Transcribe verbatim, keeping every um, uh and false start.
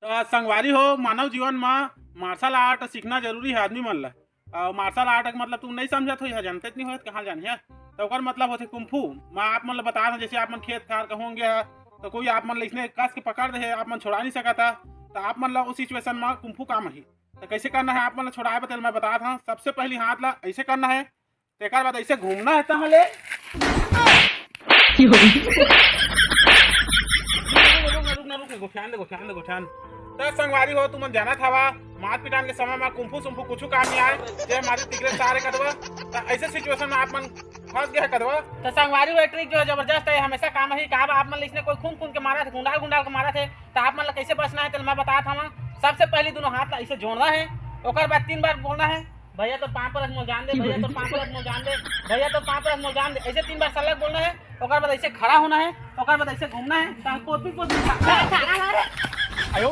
अ, संगवारी हो, मानव जीवन म मार्शल आर्ट सीखना जरूरी हे आदमी मन ल। अ, मार्शल आर्ट के मतलब तुम नहीं समझत हो, यह जानते नहीं हो, कहाँ जानिए। तो ओकर मतलब होथे कुंफू। मैं आप मन ल बता दें, जैसे आप मन खेत खार के होंगे ह, तो कोई आप मन ल इसने कस के पकड़ दे हे, आप मन छोड़ा नहीं सकत ह, तो आप मन ल उस सिचुएशन म कुंफू काम आही। तो कैसे करना हे आप मन ल छोड़ाए बर, तेला मैं बतात हंव। सबसे पहली हाथ ला ऐसे करना हे, तेकर बाद ऐसे घूमना हे तहाँ ले। रुक ना, रुक ना, रुक ना, गोठियान दे, गोठियान दे, गोठियान। त संगवारी हो, तुमन जानत हवा, मार पिटान के समय में कुंफू सुंफू कुछ काम नहीं आए, जे मारी तिकरे सारे कदवा। त ऐसे सिचुएशन में आप मन फंस गए कदवा। त संगवारी हो, ये ट्रिक जो है जबरदस्त है, हमेशा काम ही। का आप मन इसने कोई खून खून के मारा थे, गुंडाल गुंडाल के मारा थे, त आप मन ला कैसे बचना है, तेला मैं बतात हूँ। सबसे पहले दोनों हाथ ला ऐसे जोड़ना है, ओकर बाद तीन बार बोलना है, "भैया तो पाँव परत मोर जान दे, भैया तो पाँव परत मोर जान दे, भैया तो पाँव परत मोर जान दे।" ऐसे तीन बार सलग बोलना है। ओकर बाद ऐसे खड़ा होना है, ओकर बाद ऐसे घूमना है, तहाँ पोतपी पोतपी खा-